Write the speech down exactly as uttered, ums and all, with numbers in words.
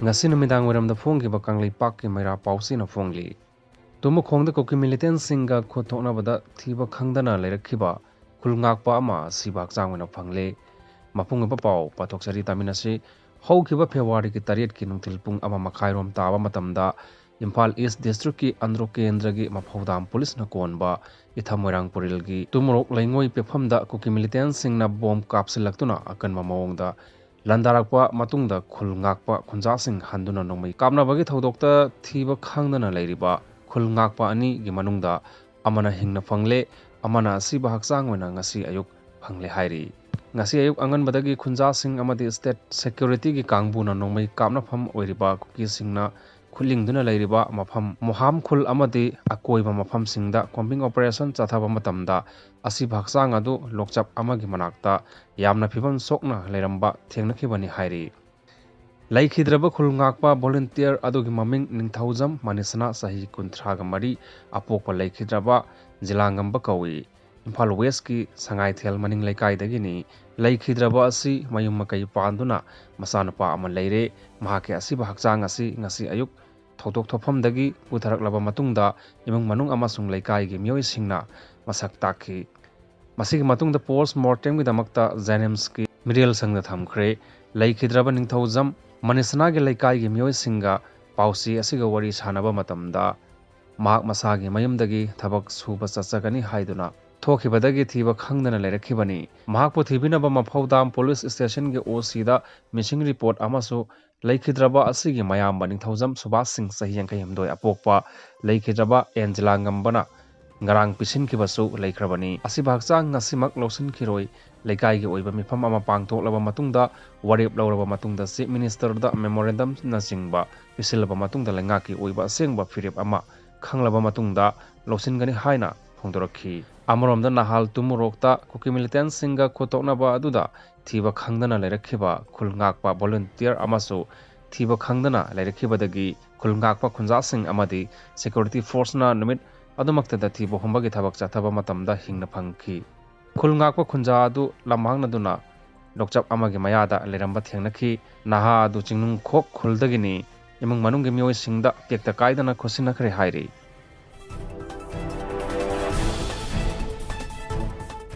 ꯉꯁꯤ ꯅꯨꯃꯤꯗꯥꯡ ꯋꯥꯏꯔꯝꯗ ꯐꯣꯡꯈꯤꯕ ꯀꯪꯂꯩꯄꯥꯛꯀꯤ ꯃꯩꯔꯥ ꯄꯥꯎꯆꯦꯅ ꯐꯣꯡꯂꯤ꯫ ꯇꯨꯃꯈꯣꯡꯗ ꯀꯨꯀꯤ ꯃꯤꯂꯤꯇꯦꯟꯁꯤꯡꯒ ꯈꯨꯠ ꯊꯣꯛꯅꯕꯗ ꯊꯤꯕ ꯈꯪꯗꯅ ꯂꯩꯔꯛꯈꯤꯕ ꯈꯨꯜ ꯉꯥꯛꯄ ꯑꯃ ꯑꯁꯤꯕ ꯍꯛꯆꯥꯡ ꯑꯣꯏꯅ ꯐꯪꯂꯦ꯫ ꯃꯄꯨꯡ ꯑꯣꯏꯕ ꯄꯥꯎ ꯄꯥꯊꯣꯛꯆꯔꯤ꯫ ꯇꯥꯃꯤꯟꯅꯁꯤ꯫ ꯍꯧꯈꯤꯕ ꯐꯦꯕ꯭ꯔꯨꯋꯥꯔꯤꯒꯤ ꯇꯔꯦꯠꯀꯤ ꯅꯨꯡꯊꯤꯜ ꯄꯨꯡ ꯑꯃ ꯃꯈꯥꯏꯔꯣꯝ ꯇꯥꯕ ꯃꯇꯝꯗ ꯏꯝꯐꯥꯜ ꯏꯁ ꯗꯤꯁꯇ꯭ꯔꯤꯛꯀꯤ ꯑꯟꯗ꯭ꯔꯣ ꯀꯦꯟꯗ꯭ꯔꯒꯤ ꯃꯐꯧꯗꯥꯝ ꯄꯨꯂꯤꯁꯅ ꯀꯣꯟꯕ ꯏꯊꯝ ꯃꯣꯏꯔꯥꯡ ꯄꯨꯔꯤꯜꯒꯤ ꯇꯨꯃꯔꯣꯛ ꯂꯩꯉꯣꯏ ꯄꯦꯐꯝꯗ ꯀꯨꯀꯤ ꯃꯤꯂꯤꯇꯦꯟꯁꯤꯡꯅ ꯕꯣꯝ ꯀꯥꯞꯁꯤꯜꯂꯛꯇꯨꯅ ꯑꯀꯟꯕ ꯃꯑꯣꯡꯗ ꯂꯥꯟꯗꯥꯔꯛꯄ ꯃꯇꯨꯡꯗ ꯈꯨꯜ ꯉꯥꯛꯄ ꯈꯨꯟꯖꯥꯁꯤꯡ ꯍꯟꯗꯨꯅ ꯅꯣꯡꯃꯩ ꯀꯥꯞꯅꯕꯒꯤ ꯊꯧꯗꯣꯛꯇ ꯊꯤꯕ ꯈꯪꯗꯅ ꯂꯩꯔꯤꯕ ꯈꯨꯜ ꯉꯥꯛꯄ ꯑꯅꯤꯒꯤ ꯃꯅꯨꯡꯗ ꯑꯃꯅ ꯍꯤꯡꯅ ꯐꯪꯂꯦ, ꯑꯃꯅ ꯑꯁꯤꯕ ꯍꯛꯆꯥꯡ ꯑꯣꯏꯅ ꯉꯁꯤ ꯑꯌꯨꯛ ꯐꯪꯂꯦ ꯍꯥꯏꯔꯤ꯫ ꯉꯁꯤ ꯑꯌꯨꯛ ꯑꯉꯟꯕꯗꯒꯤ ꯈꯨꯟꯖꯥꯁꯤꯡ ꯑꯃꯗꯤ ꯁ꯭ꯇꯦꯠ ꯁꯦꯀ꯭ꯌꯨꯔꯤꯇꯤꯒꯤ ꯀꯥꯡꯕꯨꯅ ꯅꯣꯡꯃꯩ ꯀꯥꯞꯅꯐꯝ ꯑꯣꯏꯔꯤꯕ ꯀꯨꯀꯤꯁꯤꯡꯅ ꯈꯨꯠꯂꯤꯡꯗꯨꯅ ꯂꯩꯔꯤꯕ ꯃꯐꯝ ꯃꯣꯍꯥꯝ ꯈꯨꯜ ꯑꯃꯗꯤ ꯑꯀꯣꯏꯕ ꯃꯐꯝꯁꯤꯡꯗ ꯀꯣꯝꯕꯤꯡ ꯑꯣꯄꯔꯦꯁꯟ ꯆꯠꯊꯕ ꯃꯇꯝꯗ ꯑꯁꯤꯕ ꯍꯛꯆꯥꯡ ꯑꯗꯨ ꯂꯣꯛꯆꯞ ꯑꯃꯒꯤ ꯃꯅꯥꯛꯇ ꯌꯥꯝꯅ ꯐꯤꯕꯝ ꯁꯣꯛꯅ ꯂꯩꯔꯝꯕ ꯊꯦꯡꯅꯈꯤꯕꯅꯤ ꯍꯥꯏꯔꯤ꯫ ꯂꯩꯈꯤꯗ꯭ꯔꯕ ꯈꯨꯜ ꯉꯥꯛꯄ ꯚꯣꯂꯨꯟꯇꯤꯌꯔ ꯑꯗꯨꯒꯤ ꯃꯃꯤꯡ ꯅꯤꯡꯊꯧꯖꯝ ꯃꯅꯤꯁꯅꯥ, ꯆꯍꯤ ꯀꯨꯟꯊ꯭ꯔꯥꯒ ꯃꯔꯤ, ꯑꯄꯣꯛꯄ ꯂꯩꯈꯤꯗ꯭ꯔꯕ ꯖꯤꯂꯥꯉꯝꯕ ꯀꯧꯏ꯫ ꯏꯝꯐꯥꯜ ꯋꯦꯁꯀꯤ ꯁꯉꯥꯏꯊꯦꯜ ꯃꯅꯤꯡ ꯂꯩꯀꯥꯏꯗꯒꯤꯅꯤ꯫ ꯂꯩꯈꯤꯗ꯭ꯔꯕ ꯑꯁꯤ ꯃꯌꯨꯝ ꯃꯀꯩ ꯄꯥꯟꯗꯨꯅ ꯃꯆꯥꯅꯨꯄꯥ ꯑꯃ ꯂꯩꯔꯦ꯫ ꯃꯍꯥꯛꯀꯤ ꯑꯁꯤꯕ ꯍꯛꯆꯥꯡ ꯑꯁꯤ ꯉꯁꯤ ꯑꯌꯨꯛ ꯊꯧꯗꯣꯛ ꯊꯣꯛꯐꯝꯗꯒꯤ ꯄꯨꯊꯔꯛꯂꯕ ꯃꯇꯨꯡꯗ ꯏꯃꯨꯡ ꯃꯅꯨꯡ ꯑꯃꯁꯨꯡ ꯂꯩꯀꯥꯏꯒꯤ ꯃꯤꯑꯣꯏꯁꯤꯡꯅ ꯃꯁꯛ ꯇꯥꯛꯈꯤ꯫ ꯃꯁꯤꯒꯤ ꯃꯇꯨꯡꯗ ꯄꯣꯁ ꯃꯣꯔꯇꯦꯝꯒꯤꯗꯃꯛꯇ ꯖꯦꯅꯤꯝꯁꯀꯤ ꯃꯤꯔꯦꯜ ꯁꯪꯗ ꯊꯝꯈ꯭ꯔꯦ꯫ ꯂꯩꯈꯤꯗ꯭ꯔꯕ ꯅꯤꯡꯊꯧꯖꯝ ꯃꯅꯤꯁꯅꯥꯒꯤ ꯂꯩꯀꯥꯏꯒꯤ ꯃꯤꯑꯣꯏꯁꯤꯡꯒ ꯄꯥꯎꯆꯦ ꯑꯁꯤꯒ ꯋꯥꯔꯤ ꯁꯥꯟꯅꯕ ꯃꯇꯝꯗ ꯃꯍꯥꯛ ꯃꯁꯥꯒꯤ ꯃꯌꯨꯝꯗꯒꯤ ꯊꯕꯛ ꯁꯨꯕ ꯆꯠꯆꯒꯅꯤ ꯍꯥꯏꯗꯨꯅ ꯊꯣꯛꯈꯤꯕꯗꯒꯤ ꯊꯤꯕ ꯈꯪꯗꯅ ꯂꯩꯔꯛꯈꯤꯕꯅꯤ꯫ ꯃꯍꯥꯛꯄꯨ ꯊꯤꯕꯤꯅꯕ ꯃꯐꯧꯗꯥꯝ ꯄꯨꯂꯤꯁ ꯁ꯭ꯇꯦꯁꯟꯒꯤ ꯑꯣ ꯁꯤꯗ ꯃꯤꯁꯤꯡ ꯔꯤꯄꯣꯔꯠ ꯑꯃꯁꯨ ꯂꯩꯈꯤꯗ꯭ꯔꯕ ꯑꯁꯤꯒꯤ ꯃꯌꯥꯝꯕ ꯅꯤꯡꯊꯧꯖꯝ ꯁꯨꯕꯥꯁ ꯁꯤꯡ, ꯆꯍꯤ ꯌꯥꯡꯈꯩ ꯍꯨꯝꯗꯣꯏ, ꯑꯄꯣꯛꯄ ꯂꯩꯈꯤꯗ꯭ꯔꯕ ꯑꯦꯟꯖꯦꯂꯥ ꯉꯝꯕꯅ ꯉꯔꯥꯡ ꯄꯤꯁꯤꯟꯈꯤꯕꯁꯨ ꯂꯩꯈ꯭ꯔꯕꯅꯤ꯫ ꯑꯁꯤꯕ ꯍꯛꯆꯥꯡ ꯉꯁꯤꯃꯛ ꯂꯧꯁꯤꯟꯈꯤꯔꯣꯏ꯫ ꯂꯩꯀꯥꯏꯒꯤ ꯑꯣꯏꯕ ꯃꯤꯐꯝ ꯑꯃ ꯄꯥꯡꯊꯣꯛꯂꯕ ꯃꯇꯨꯡꯗ, ꯋꯥꯔꯦꯞ ꯂꯧꯔꯕ ꯃꯇꯨꯡꯗ ꯆꯤꯐ ꯃꯤꯅꯤꯁꯇꯔꯗ ꯃꯦꯃꯣꯔꯦꯟꯗꯝꯅꯆꯤꯡꯕ ꯄꯤꯁꯤꯜꯂꯕ ꯃꯇꯨꯡꯗ, ꯂꯩꯉꯥꯛꯀꯤ ꯑꯣꯏꯕ ꯑꯁꯦꯡꯕ ꯐꯤꯔꯦꯞ ꯑꯃ ꯈꯪꯂꯕ ꯃꯇꯨꯡꯗ ꯂꯧꯁꯤꯟꯒꯅꯤ ꯍꯥꯏꯅ ꯐꯣꯡꯗꯣꯔꯛꯈꯤ꯫ ꯑꯃꯔꯣꯝꯗ, ꯅꯍꯥꯜ ꯇꯨꯃꯨꯔꯣꯛꯇ ꯀꯨꯀꯤ ꯃꯤꯂꯤꯇꯦꯟꯁꯤꯡꯒ ꯈꯨꯠꯊꯣꯛꯅꯕ ꯑꯗꯨꯗ ꯊꯤꯕ ꯈꯪꯗꯅ ꯂꯩꯔꯛꯈꯤꯕ ꯈꯨꯜ ꯉꯥꯛꯄ ꯚꯣꯂꯨꯟꯇꯤꯌꯔ ꯑꯃꯁꯨ ꯊꯤꯕ ꯈꯪꯗꯅ ꯂꯩꯔꯛꯈꯤꯕꯗꯒꯤ ꯈꯨꯜ ꯉꯥꯛꯄ ꯈꯨꯟꯖꯥꯁꯤꯡ ꯑꯃꯗꯤ ꯁꯦꯀ꯭ꯌꯨꯔꯤꯇꯤ ꯐꯣꯔꯁꯅ ꯅꯨꯃꯤꯠ ꯑꯗꯨꯃꯛꯇꯗ ꯊꯤꯕ ꯍꯨꯝꯕꯒꯤ ꯊꯕꯛ ꯆꯠꯊꯕ ꯃꯇꯝꯗ ꯍꯤꯡꯅ ꯐꯪꯈꯤ꯫ ꯈꯨꯜ ꯉꯥꯛꯄ ꯈꯨꯟꯖꯥ ꯑꯗꯨ ꯂꯝꯃꯥꯡꯅꯗꯨꯅ ꯂꯣꯛꯆꯞ ꯑꯃꯒꯤ ꯃꯌꯥꯗ ꯂꯩꯔꯝꯕ ꯊꯦꯡꯅꯈꯤ꯫ ꯅꯍꯥ ꯑꯗꯨ ꯆꯤꯡꯅꯨꯡꯈꯣꯛ ꯈꯨꯜꯗꯒꯤꯅꯤ꯫ ꯏꯃꯨꯡ ꯃꯅꯨꯡꯒꯤ ꯃꯤꯑꯣꯏꯁꯤꯡꯗ ꯇꯦꯛꯇ ꯀꯥꯏꯗꯅ ꯈꯨꯠꯁꯤꯟꯅꯈ꯭ꯔꯦ ꯍꯥꯏꯔꯤ꯫